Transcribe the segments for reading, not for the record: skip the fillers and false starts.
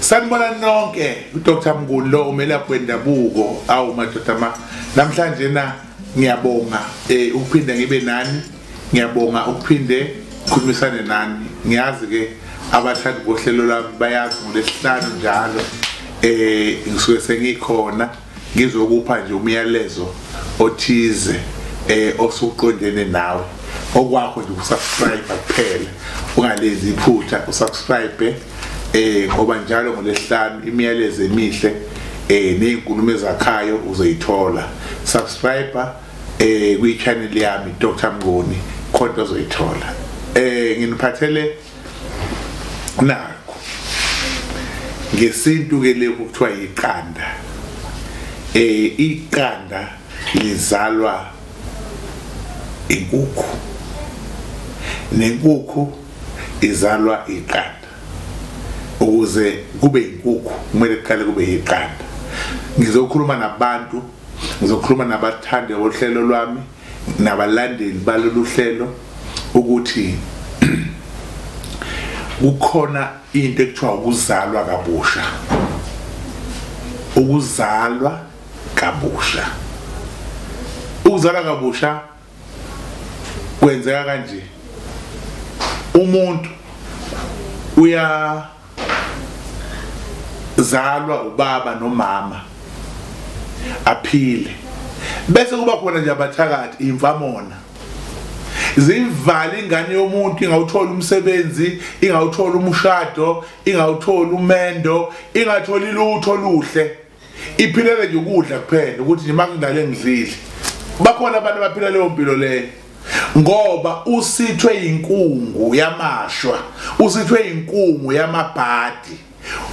Sanibona nonke, uDr Mnguni lo umelaphi wendabuko. Awu madoda ma, namhlanje na ngiyabonga ukuphinde ngibe nani, ngiyabonga ukuphinde khulumisane nani. Ngiyazi ke abathandi bohlelo lwami bayazi ngolesihlanu njalo ngisuke sengikhona ngizokupha nje umyalezo othize osuqondene nawe. Okwakho nje usubscribe kuphela, ungalezi iphutha, usubscribe ngoba njalo ngolesihlanu imiyalezo emihle nezinkulumo ezakhayo uzoyithola. Subscribe kwi channel yami Dr Mnguni, khona uzoyithola. Nginiphathele nakho ngesintu ke lokhu kuthiwa iqanda. Iqanda lizalwa inkukhu, nenkukhu izalwa iqanda. Ukuze kube inkukhu kumele kuqale kube iqanda. Ngizokhuluma nabantu, ngizokhuluma nabathandi bohlelo lwami nabalandeli balolu hlelo ukuthi kukhona into ekuthiwa ukuzalwa kabusha. Ukuzalwa kabusha, ukuzalwa kabusha kwenzeka kanje: umuntu uya zalwa ubaba nomama aphile, bese kuba khona nje abathakathi imvamona zivala ingane yomuntu, ingawuthola umsebenzi, ingawuthola umshado, ingawuthola umendo, ingatholi lutho luhle, iphilele nje ukudla kuphela, ukuthi nje makungale ngidlile. Bakhona abantu abaphila leyo mpilo leyo ngoba usithwe inkungu yamashwa, usithwe inkungu yamabhadi.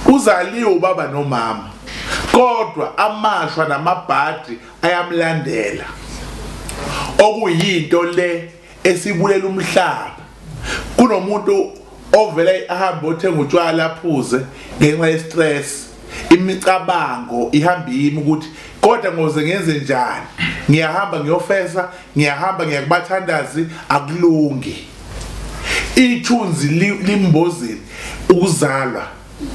Uzaliwe ubaba nomama, kodwa amashwa namabhadi ayamlandela, okuyinto le esibulela umhlaba. Kunomuntu ovela ahambe othenga utshwala aphuze ngenxa ye-stress, imicabango ihamba yimi ukuthi kodwa ngoze ngenze njani, ngiyahamba ngiyofesa, ngiyahamba ngiyakubathandazi, akulungi. Ithunzi limbozile ukuzalwa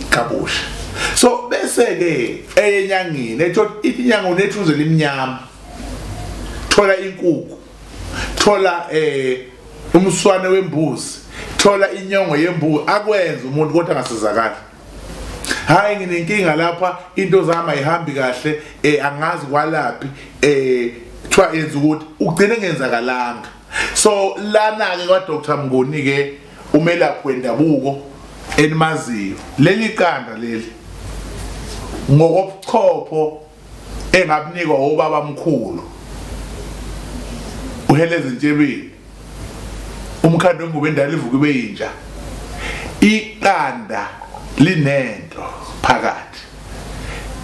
kabusha. So bese ke eyenyangeni etho ithi inyanga unethunzi limnyama, thola inkukhu, thola umswane wembuzi, thola inyongo yembuzi, akwenza umuntu kodwa angasizakali. Hayi, nginenkinga lapha, into zami ayihambi kahle, angazi kwalaphi, kuthiwa yenza ukuthi ugcine ngenzakalanga. So lana ke kwa Dr Mnguni ke umelaphi wendabuko enimaziyo, leli qanda leli ngokobuchopho engabunikwa ubaba mkhulu uheleza intshebeni, umkhando wengubo endala ivuka ibe yinja. Iqanda linento phakathi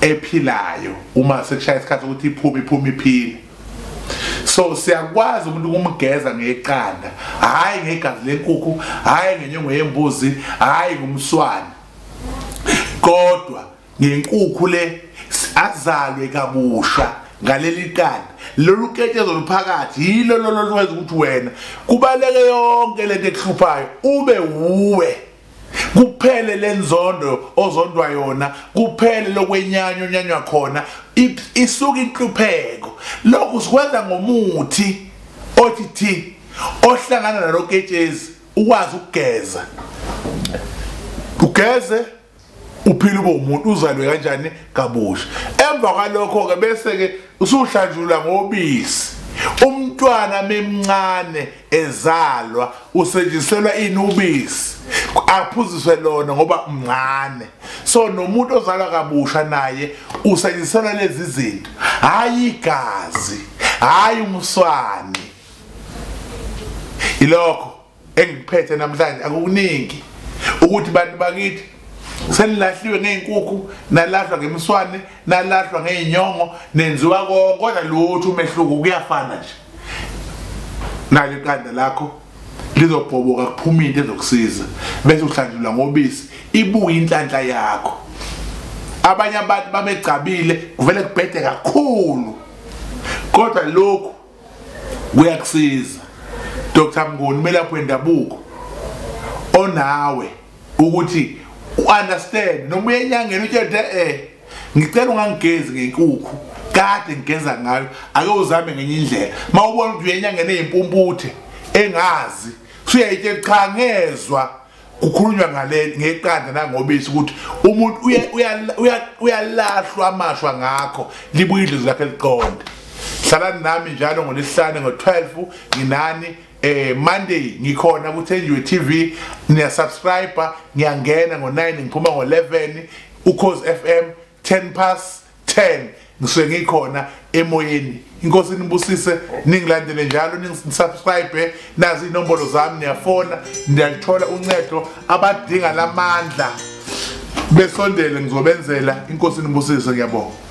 ephilayo, uma sekushaya isikhathi ukuthi iphume iphume iphile. So siyakwazi umuntu ukumgeza ngeqanda, hayi ngegazi lenkukhu, hayi ngenyongo yembuzi, hayi ngumswane, kodwa ngenkukhu le azalwe kabusha ngaleli qanda. Lolu ketezo luphakathi yilo lolo lwenza ukuthi wena kubaleke yonke lento ekuhluphayo, ube wuwe, kuphele lenzondo ozondwa yona, kuphele lokwenyanya onyanywa khona, isuka inhlupheko. Lokhu sikwenza ngomuthi othi thi ohlangana naloketshezi, ukwazi ukugeza, ugeze uphile ube umuntu, uzalwe kanjani kabusha. Emva kwalokho ke bese ke usuhlanjulwa ngobisi. Umntwana memncane ezalwa usetshenziselwa inubisi, aphuziswe lona ngoba mncane. So nomuntu ozalwa kabusha naye usetshenziselwa lezi zinto, hayi igazi, hayi umswane. Ilokho engikuphethe namhlanje, akukuningi ukuthi bantu bakithi senilahliwe ngey'nkukhu, nalahlwa ngemiswane, nalahlwa ngey'nyongo, nenziwa konke, kodwa lutho umehluko kuyafana nje. Nali iqanda lakho lizobhoboka kuphuma into ezokusiza, bese uhlanjulwa ngobisi, ibuye inhlanhla yakho. Abanye abantu babegcabile kuvele kubhede kakhulu, kodwa lokhu kuyakusiza. Dr Mnguni umelaphi wendabuko onawe ukuthi Understand noma uyenyangeni utshele ngicela ungangigezi ngenkukhu kade ngigeza ngayo, ake uzame ngenye indlela. Mawubona ukuthi uyenyangeni eyimpumputhe engazi, usuyayitshela cha ngezwa kukhulunywa ngale ngeqanda nangobisi ukuthi umuntu uyalahlwa amashwa ngakho, libuye idlozi lakhe liqonde. Hlalani nami njalo ngoLwesihlanu ngo-12 nginani. Monday ngikhona ku Thenjiwe TV, niya subscribe, ngiyangena ngo9 ngiphuma ngo11, Ukhozi FM 10:10 ngisuke ngikhona emoyeni. Inkosi inibusise, ningilandele njalo, ningisubscribe, nazi inombolo zami, niyafona, niyalithola uncedo. Abadinga lamandla besondele, ngizobenzela. Inkosi inibusise, ngiyabonga.